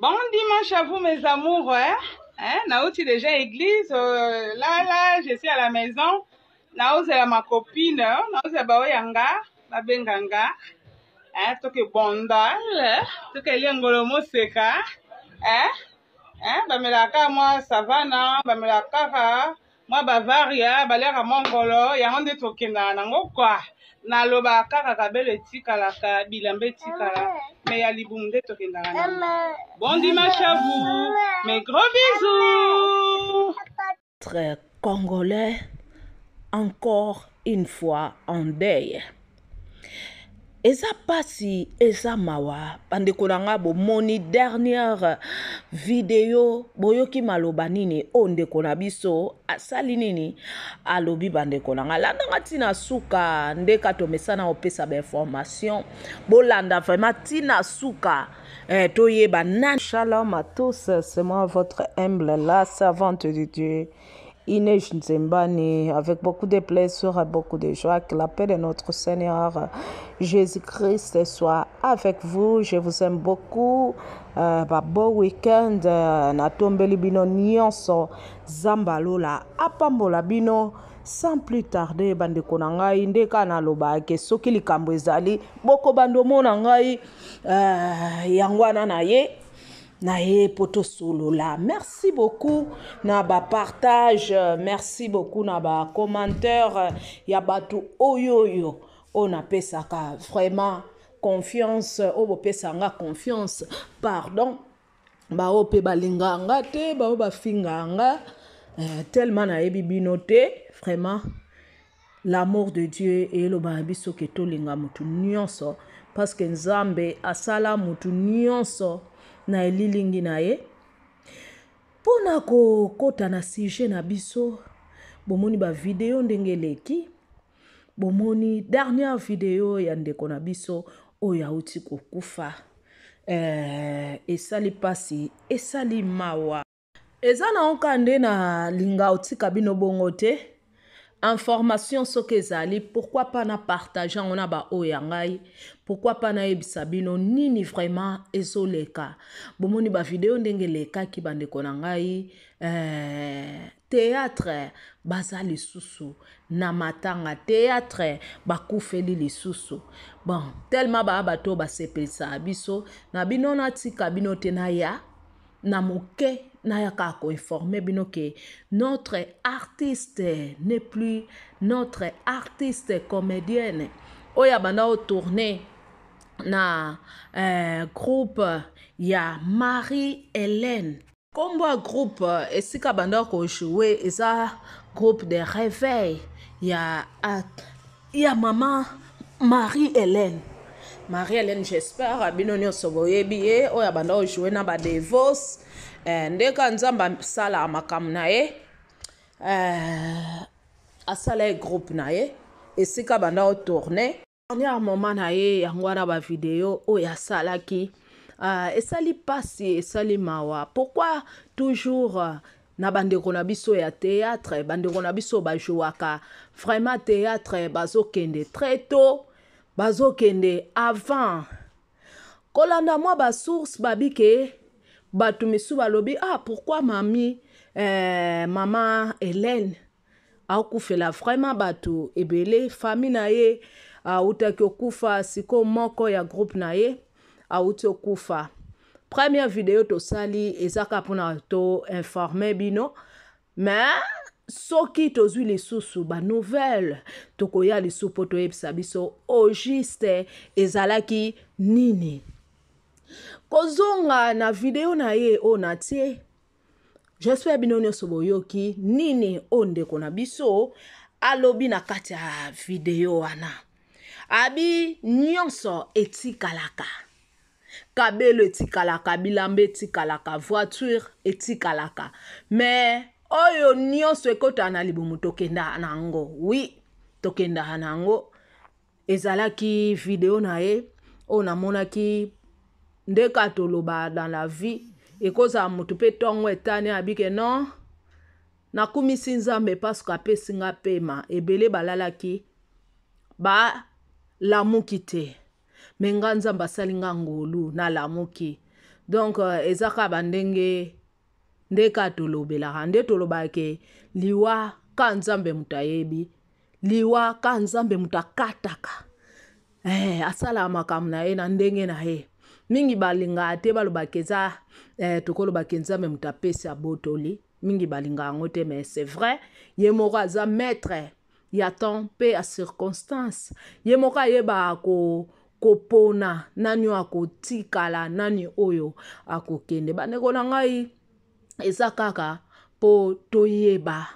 Bon dimanche à vous mes amours. Hein? Hein? Nauti déjà église. Euh, là, là, je suis à la maison. Naozela ma copine. Hein? Naozela baoya nga. Babenga nga. Hein? Toke bondal. Toke liengolo moseka. Hein? Hein? Bamelaka mwa savana. Bamelaka kaka mwa bavaria baliaka mwa ngolo yango nde tokendaka nango kwa nalobaka kaka kabelo etikalaka bilamba etikala me ya libumu nde tokendaka nango bon dimanche à vous mes gros bisous Très congolais encore une fois en deuil Eza pasi eza mawa bandeko na nga bomoni dernière video boyoki maloba nini oyo ndeko na biso asali nini alobi bandeko na nga landa nga ntina suka nde ka tomesana kopesa bainformation bolanda vraiment ntina suka eh, toyeba nani Shalom à tous, c'est moi votre humble, la servante de Dieu. Inès Nzembani, avec beaucoup de plaisir et beaucoup de joie, que la paix de notre Seigneur Jésus-Christ soit avec vous. Je vous aime beaucoup. Euh, bah, bon week-end. Euh, natombeli bino nyonso Nzambe lola apambola bino sans plus tarder bandeko na ngai nde kaka nalobaka ke soki likambo ezali bokobanda omona ngai euh, yango wana na ye na ye mpo tosolola merci beaucoup na bapartage merci beaucoup na bacommentaire ya bato oyo oyo oyo napesaka vraiment confiance oyo bopesa nga confiance pardon baoyo mpe balingaka nga te baoyo bafingaka nga eh, tellement nayebi bino te vraiment L'amour de Dieu eloba na biso ke tolinga mutu nyonso parce que Nzambe asala mutu nyonso na elilingi na ye. Mpo na kokota na sujet na biso, bomoni ba video ndenge eleki, bomoni dernière video ya ndeko na biso oyo auti kokufa. Eh, esali pasi, esali mawa. Eza na oka nde na linga otika bino bongo te information soki ezali pourquoi pas na partage yango na baoyo ya ngai pourquoi pas nayebisa bino nini vraiment ezoleka bomoni bavideo ndenge elekaki bandeko na ngai eh, théâtre baza lisusu na matanga théâtre bakufeli lisusu bon tellement baa bato oyo basepelisaka biso na bino natika bino te naya na moke nayaka koinforme bino ke notre artiste n'est plus notre artiste comédienne oyo abanda otourne na eh, groupe ya marie hélène nkombo ya groupe esika banda kojoue eza groupe de réveil ya, ya mama marie hélène marie hélène j'espère bino nyonso boyebi ye oyo abanda kojoue na badevos eh, ndeka nzambe asalaka makambo na ye eh, asala ye groupe na ye esika banda kotourne dernier moment na ye yango wana bavideo oyo asalaki uh, esali mpasi esali mawa pourquoi toujours uh, na bandeko na biso ya théâtre bandeko na biso bajouaka vraiment théâtre bazokende très tôt bazokende avant kolanda mwa basource babi ke bato misusu balobi ah pourquoi mami eh, mama hélène akufela vraiment bato ebele famille na ye awutaki okufa sikoyo moko ya groupe na ye awuti okufa première video tosali eza kaka mpona to informe bino mais soki tozwi lisusu banouvelle tokoya lisusu mpo toyebisa biso au juste ezalaki nini kozonga na video na ye oyo natie J'espère bino nyonso boyoki nini oyo ndeko na biso alobi na kati ya video wana. Abi nyonso etikalaka. Kabelo etikalaka, bilamba etikalaka, voiture etikalaka. Mais oyo nyonso ekotaka na libumu tokendaka na yango. Oui, tokendaka na yango. Ezalaki video na ye oyo namonaki nde kaka toloba dans la vie ekozala moto mpe ntongo etani abike non nakumisi nzambe parceke apesi nga pema ebele balalaki balamuki te. Me nga Nzambe asali nga ngolu, nalamuki. Donc euh, eza kaka bandenge nde kaka tolobelaka nde tolobaka ke liwa ka Nzambe moto ayebi liwa ka Nzambe moto akataka eh, asalaka makambo na ye na ndenge na ye mingi balingaka te balobaka eza eh, tokolobaka Nzambe moto apesi abotoli mingi balingaka yango te mais c'est vrai ye moko aza maître ya temps mpe ya circonstance ye moko ayebaka ko kopona nani oyo akotikala nani oyo akokende bandeko na ngai eza kaka mpo toyeba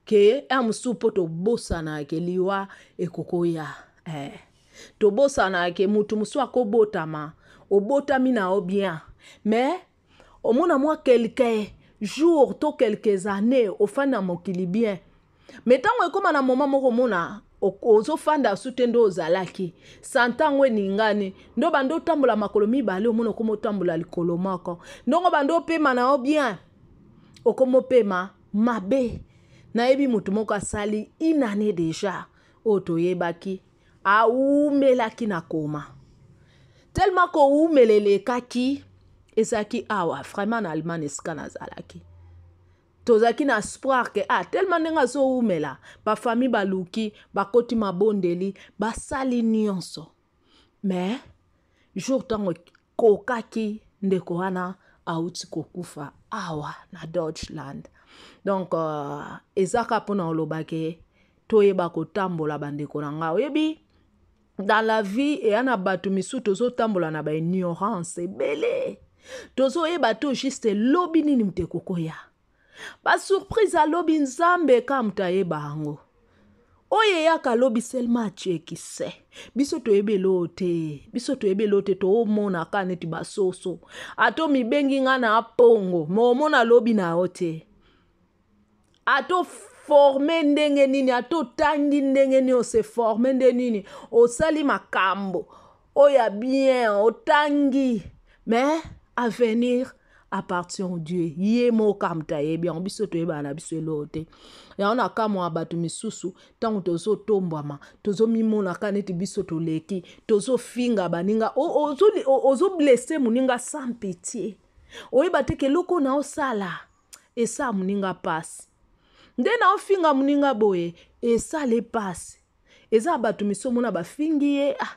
ke ya mosusu mpo tobosana ke liwa ekokoya eh. Tobosana ke motu mosusu akobotama obotami na yo bien mais omona mwa quelque jour to quelques années ofandi na mokili bien me ntango ekóma na moma moko omona ozofanda su te nde ozalaki santa yango eningani nde obanda otambola makolo mibale omona okoma otambola likolo moko ndongo obanda opema na yo bien okoma opema mabe nayebi motu moko asali une année déjà oyo toyebaki awumelaki na koma tellement kowumela elekaki ezalaki awa vraiment na Allemagne esika nazalaki tozalaki na espoir ke ah tellement ndenge azowumela bafamille baluki bakoti mabondeli basali nyonso mais jour ntango ekokaki ndeko wana auti kokufa awa na Deutschland donc uh, eza kaka mpona koloba ke toyeba kotambola bandeko na ngai oyebi dans la vie eya na bato misusu tozotambola na baignorance ebele tozoyeba to juste lobi nini moto ekokoya basurprise alobi nzambe ka moto ayeba yango oyo eyaka lobi selma atie biso toyebi eloo te biso toyebi eloo te toomona ka neti basoso ata omibengi nga na apongo ma omona lobi na yo te ata oforme ndenge nini ata otangi ndenge nini ose forme nde nini osali makambo oyo ya bien otangi mais avenir appartient au Dieu ye moko moto ayebi yango biso toyebaka na biso eloko te yango na kamwa ya bato misusu ntango tozotombwama tozomimonaka neti biso toleki tozofinga baninga ozoblesse moninga sans pitié oyeba te ke eloko na osala esala moninga mpasi nde na ofinga moninga boye esala epasi eza bato misusu omona bafingi ye ah,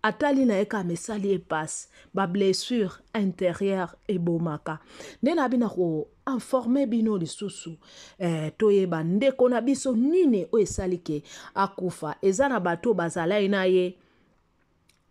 atali na ye kaka mesali ye mpasi bablessure intérieure ebomaka nde na bina koinforme bino lisusu eh, toyeba ndeko na biso nini oyo esali ke akufa eza na bato oyo bazalai na ye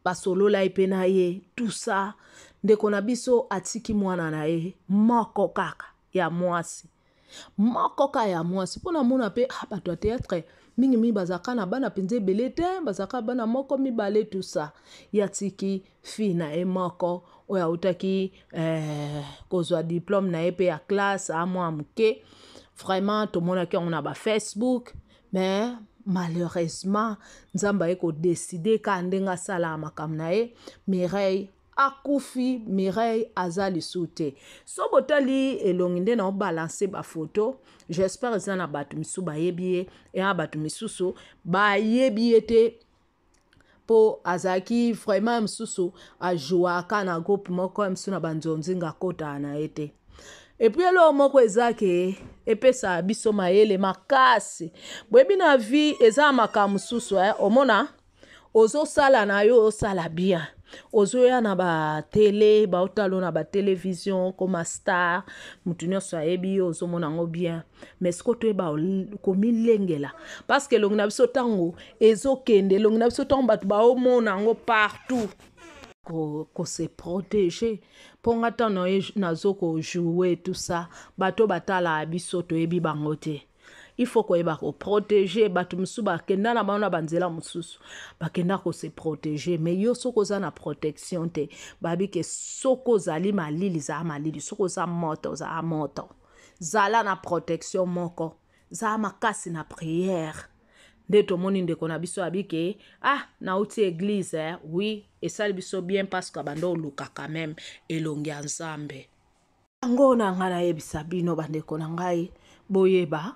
basolola ye mpe na ye tout ça ndeko na biso atiki mwana na ye moko kaka ya mwasi moko kaka ya mwasi mpo namona mpe ah, bato ya théâtre mingimingi bazalaka na bana mpenza ebele te bazalaka bana moko mibale tout ça ye atiki fille na ye moko oyo autaki eh, kozwa diplome na ye mpe ya classe amwa moke vraiment tomonaki yango na bafacebook mais malheureusement nzambe aye kodeside kaka ndenge asalaka makambo na ye mireille akufi mireille aza lisusu te so botali elongi nde na obalanse bafoto j'espère eza na bato misusu bayebi ye eya bato misusu bayebi ye te mpo azalaki vraiment mosusu ajouaka na groupe moko ya mosusu na banzonzinga akotaka na ye te epuis eloko moko eza ke epesaka biso mayele makasi boyebi na vie eza na makambo mosusu eh, omona ozosala na yo osala bien ozoya na batele baotalo na batelevizio okoma star moto nyonso ayebi yo ozomona yango bien mais siko toyeba komilengela parceke elongi na biso ntango ezokende elongi na biso ntango bato baomona yango partout kose ko protéger mpo nga ntango nazo kojoue tout ça bato batalaka biso toyebi bango te il faut koyeba koprotege bato mosusu bakenda na bango na banzela mosusu bakenda kose protege mais yo soki oza na protection te babi ke soki ozali malili zala malili soki oza moto zala moto zala na protection moko zala makasi na prière nde tomoni ndeko na biso abi ke ah nauti eglise eh? oui esali biso bien parce que banda oluka quand même elongi ya nzambe yango na ngai nayebisa bino bandeko na ngai boyeba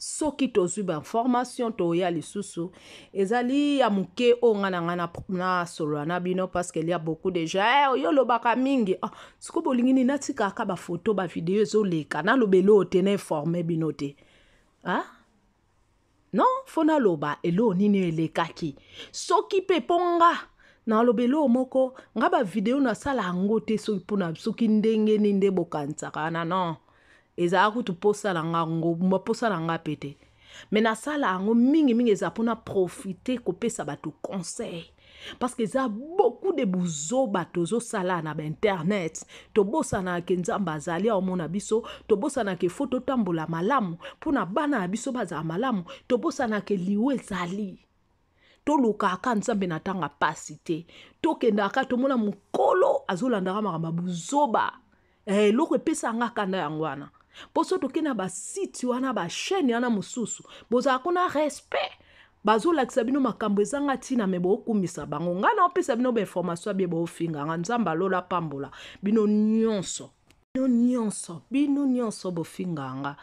Soki tozwi bainformation toya lisusu. Ezali ya moke oyo ngai na ngai nasolola na bino, parce qu'il y a beaucoup de gens, eh, yo olobaka mingi. Ah, sikoyo bolingi nini? Natikaka bafoto, bavideo ezoleka, naloba eloo te, na informe bino te? Ah? Non, fo naloba eloo nini elekaki. Soki mpe mpo nga naloba eloo moko, nga bavideo nasala yango te soki mpona soki ndenge nini nde bokanisaka wana. Non, ezalaka kutu mposa na nga ngo, mposa na nga mpe te, me nasala yango mingimingi eza mpona profite kopesa bato conseil, parce que eza beaucoup de buzoba tozosala na bainternet. Tobosanaka ke Nzambe azali aomona biso, tobosanaka efo totambola malamu mpona bana na biso bazala malamu, tobosanaka liwa ezali, tolukaka Nzambe na ntango ya pasi te, tokendaka tomona mokolo azolandaka makambo ya buzoba. Eloko epesa nga kanda yango wana, mpo so tokei na basite wana, bachaîne wana mosusu, bozala kuna respect, bazolakisa bino makambo ezanga ntina, me bookumisa bango. Ngai naopesa bino bainformation abie, boofinga nga. Nzambe alola pambola bino nyonso, bino nyonso, bino nyonso bofinga nga.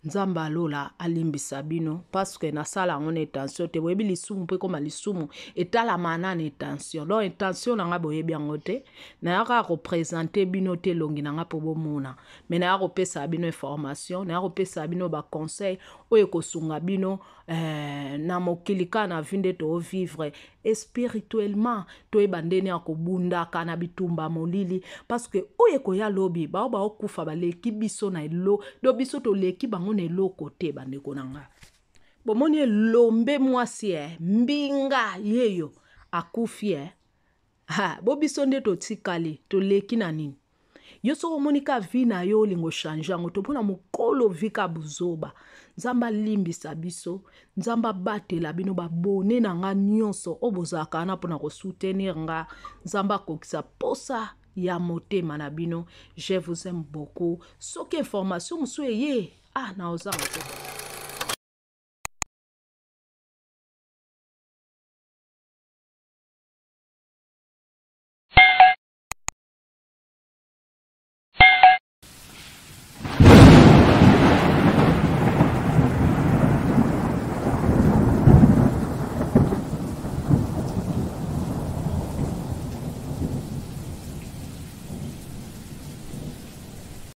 Nzambe alola alimbisa bino, parce que nasala yango na intention te. Boyebi lisumu mpo ekoma lisumu etalama na intention. Donc intention na ngai boyebi yango te. Naya kaka kopresente bino te elongi na ngai mpo bomona, me naya kopesa bino information, naya kopesa bino baconseil oyo ekosunga bino na mokili kaka na vie nde toovivre, et spirituellement toyeba ndenge ya kobundaka na bitumba molili, parce que oyo ekoya lobi, bao baokufa baleki biso na elo, do biso toleki bango na eloko te. Bandeko na nga, bomoni elombe mwasi mbinga yeyo akufi, ha, bo biso nde totikali, toleki na nini? Yo soki omoni ka vie na yo olingo ochange yango to mpona mokolo vi ka buzoba. Nzambe alimbisa biso, Nzambe abatela bino babone na nga nyonso oyo bozalaka wana mpona kosoutenir nga. Nzambe akokisa posa ya motema na bino. Je vous aime beaucoup. Soki information mosusu eye, ah, naozanga te.